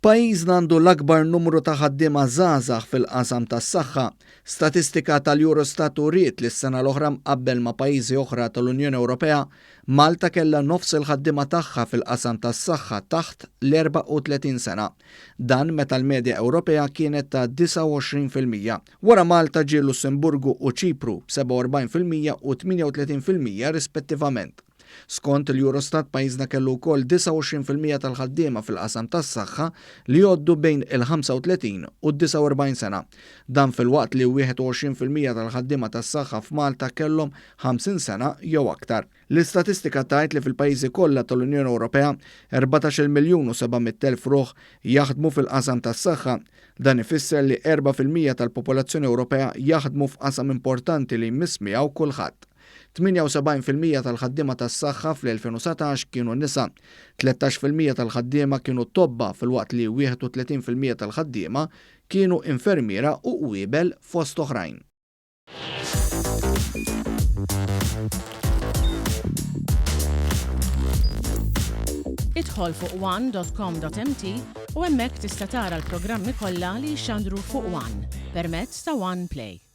Pajjiżna għandu l-akbar numru ta' ħaddiema żgħażagħ fil-qasam tas-saħħa. Statistika tal-Eurostat uriet li s-sena l-oħra mqabbel ma' pajjiżi oħra tal-Unjoni Ewropea, Malta kellha nofs il-ħaddiema tagħha fil-qasam tas-saħħa taħt l-34 sena. Dan meta l-medja Ewropea kienet ta' 29%. Wara Malta ġie Lussemburgu u Ċipru b'47% u 38% rispettivament. Skont il-Eurostat pajjiżna kellu wkoll 29% tal-ħaddiema fil-qasam tas-saħħa li jgħoddu bejn il-35 u d-49 sena. Dan filwaqt li 21% tal-ħaddiema tas-saħħa f'Malta kellhom 50 sena jew aktar. L-istatistika tgħid li fil-pajjiżi kollha tal-Unjoni Ewropea, 14-il miljun u 700,000 ruħ jaħdmu fil-qasam tas-saħħa. Dan ifisser li 4% tal-popolazzjoni Ewropea jaħdmu f'qasam importanti li jmiss miegħu kulħadd. 78% tal-ħaddiema tas-saħħa fl-2019 kienu nisa, 13% tal-ħaddiema kienu tobba filwaqt li 31% tal-ħaddiema kienu infermiera u qwiebel fost oħrajn. Idħol fuq one.com.mt u hemmhekk tista' tara l-programmi kollha li jixxandru fuq One permezz ta' One Play.